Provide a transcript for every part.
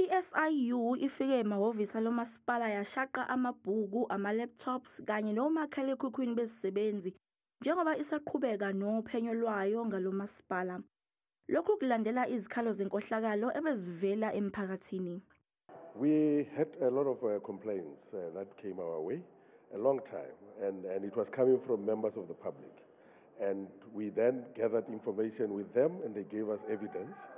I-I-Siu ifike emahhovisi alomasipala yashaqa amabhuku, ama-laptops kanye nomakhalekhukhwini bezisebenzi njengoba isaqhubeka nophenyo lwayo ngalomasipala. Lokhu kulandela izikhalo zenkohlakalo ebezivela emphakathini. We had a lot of complaints that came our way a long time, and it was coming from members of the public. And we then gathered information with them, and they gave us evidence.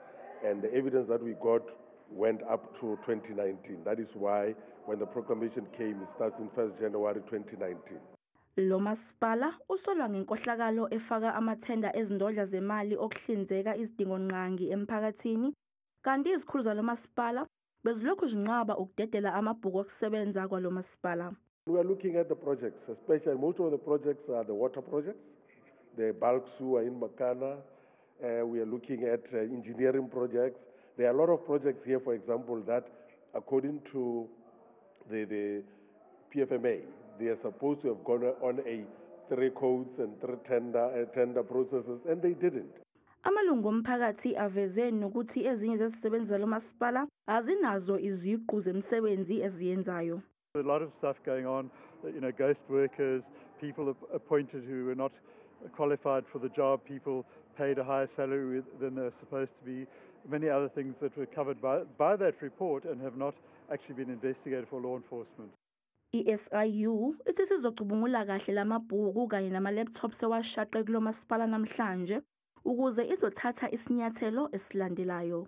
And the evidence that we got went up to 2019. That is why when the proclamation came, it starts in 1st January 2019. Lo masipala usolwa ngenkohlakalo efaka amathenda ezindodla zemali okuhlinzeka izidingongqangi emphakathini, kanti izikhulu zalo masipala bezilokhu zinqaba ukudedela amabhuku okusebenza kwalo masipala. We are looking at the projects, especially most of the projects are the water projects, the bulk sewer in Makana. We are looking at engineering projects. There are a lot of projects here, for example, that according to the PFMA, they are supposed to have gone on a 3 codes and 3 tender processes, and they didn't. Amalungu omphakathi aveze nokuthi ezinye zezisebenzi zalo masipala azinazo iziqu zemsebenzi eziyenzayo. A lot of stuff going on, ghost workers, people appointed who were not qualified for the job, people paid a higher salary than they're supposed to be, many other things that were covered by that report and have not actually been investigated for law enforcement. I-I-Siu ithi sizocubungula kahle lamabhuku kanye nama-laptops ewashaqe kulomasipala namhlanje ukuze izothatha isinyathelo esilandelayo.